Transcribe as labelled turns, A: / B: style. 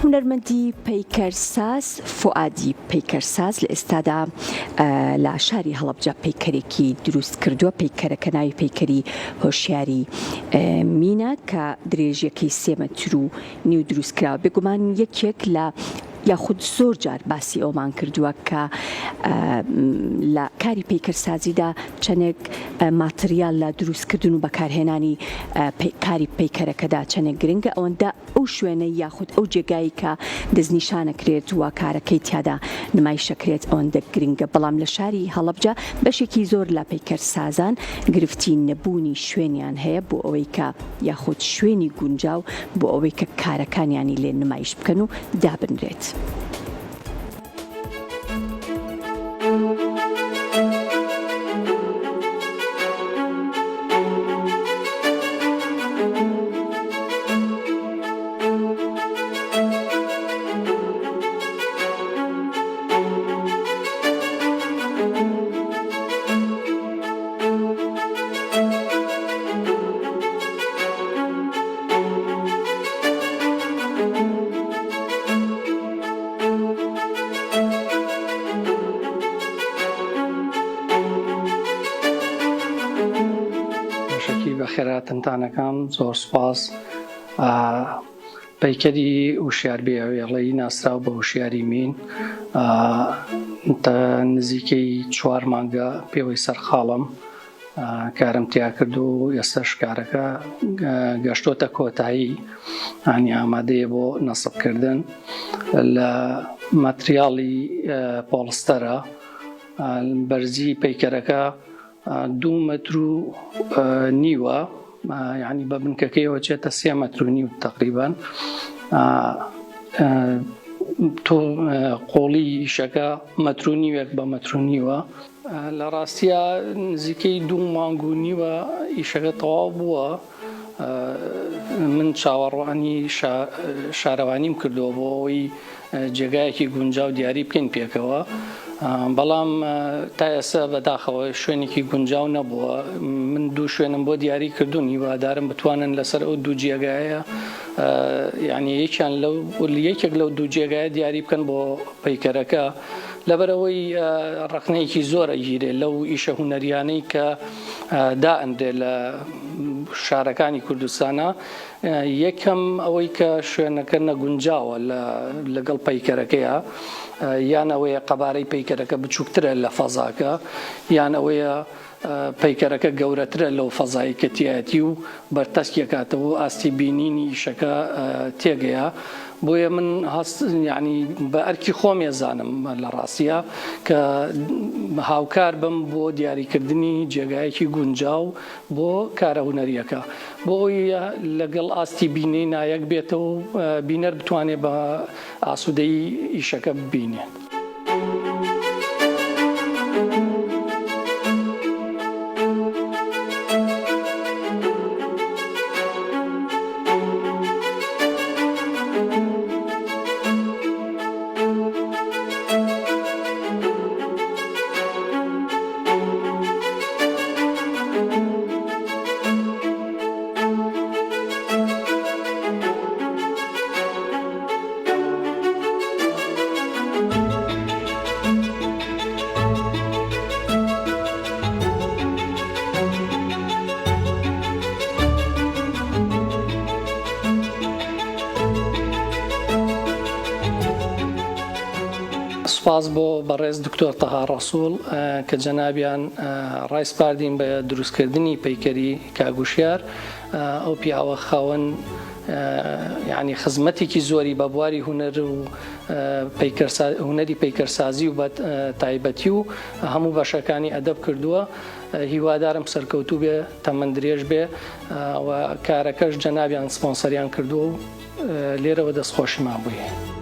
A: هونەرمەندی پەیکەرساز فوئادی پەیکەرساز لە ئێستادا لە شاری هەڵەبجە پەیکەرێکی دروست کردووە، پەیکەرەکە ناوی پەیکەری هۆشیاری مینە کە درێژیەکەی سێ مەتر و نیو دروست کراوە، بێگومان یەکێک لە یاخود زۆر جار باسی ئەومان کردووە کە لە کاری پەیکەرسازیدا چەندێک ماتریال لە دروستکردن و بەکارهێنانی کاری پەیکەرەکەدا چەندێک گرنگە ئەوەندە ئەو شوێنەی یاخود ئەو جێگای کە دەستنیشانەکرێت و کارەکەی تیادا نمایشەکرێت ئەوەندە گرنگە، بەڵام لە شاری هەڵەبجە بەشێکی زۆر لە پەیکەرسازان گرفتی نەبوونی شوێنیان هەیە بۆ ئەوەی کە یاخود شوێنی گونجاو بۆ ئەوەی کە کارەکانیانی لێ نمایش بکەن و دابنرێت.
B: پێشەکی بەخێرهاتنتان ئەکەم زۆر سوپاس. پەیکەری وشیار بێوێڵەیی ناسراو بە وشیاری مین تا نزیکەی چوار مانگە پێوەی سەرقاڵم کارم تیا کرد و ئێستاش کارەکە گەشتۆتە کۆتایی ئانی ئامادەیە بۆ نەسبکردن لە ماتریاڵی پۆڵستەرە بەرزی پەیکەرەکە دوو مەتر و نیوە یعنی بە بنکەکەیەوە چێتە سێ مەتر و نیو تقریبان تۆ قۆڵی ئیشەکە مەتر و نیوێک بە مەتر و نیوە لە ڕاستیا نزیکەی دوو مانگ و نیوە ئیشەکە تەواو بووە من چاوەڕوانی شارەوانیم کردووە بۆ ئەوەی جێگایەکی گونجاو دیاری بکەین پێکەوە بەڵام تا ئێستا بەداخەوە شوێنێکی گونجاو نەبووە من دوو شوێنم بۆ دیاری کردوون هیوادارم بتوانن لەسەر ئەو دوو جێگایە یعنی یەکیان لەو یەکێک لەو دوو جێگایە دیاری بکەن بۆ پەیکەرەکە لەبەرئەوەی ڕەخنەیەکی زۆر ئەگیرێ لەو ئیشە هونەریانەی کە دائەنرێ لە شارەکانی کوردستانا یەکەم ئەوەی کە شوێنەکە نەگونجاوە لەگەڵ پەیکەرەکەیە یان ئەوەیە قەبارەی پەیکەرەکە بچووکترە لە فەزاکە یان ئەوەیە پەیکەرەکە گەورەترە لەو فەزای کە تیایەتی و بەرتەسکی ئەکاتەوە و ئاستی بینینی ئیشەکە تێگەیا بۆیە من هەست یعنی بە ئەرکی خۆم ێزانم لە ڕاستیە کە هاوکار بم بۆ دیاریکردنی جێگایەکی گونجاو بۆ کارە هونەریەکە بۆ ئەوی لەگەڵ ئاستی بینەی نایەک بێتەوە و بینەر بتوانێت بە ئاسوودەیی ئیشەکە ببینێت. سوپاس بۆ بەڕێز دکتۆر تەها ڕەسوڵ کە جەنابیان ڕایسپاردین بە دروستکردنی پەیکەری کاک وشیار ئەو پیاوە خاوەن یعنی خزمەتێکی زۆری بە بواری هونەر و هونەری پەیکەرسازی و بە تایبەتی و هەموو بەشەکانی ئەدەب کردووە هیوادارم سەرکەوتوو بێ تەمەن درێژ بێ و کارەکەش جەنابیان سپۆنسەریان کردووە و لێرەوە دەستخۆشیمان بووی.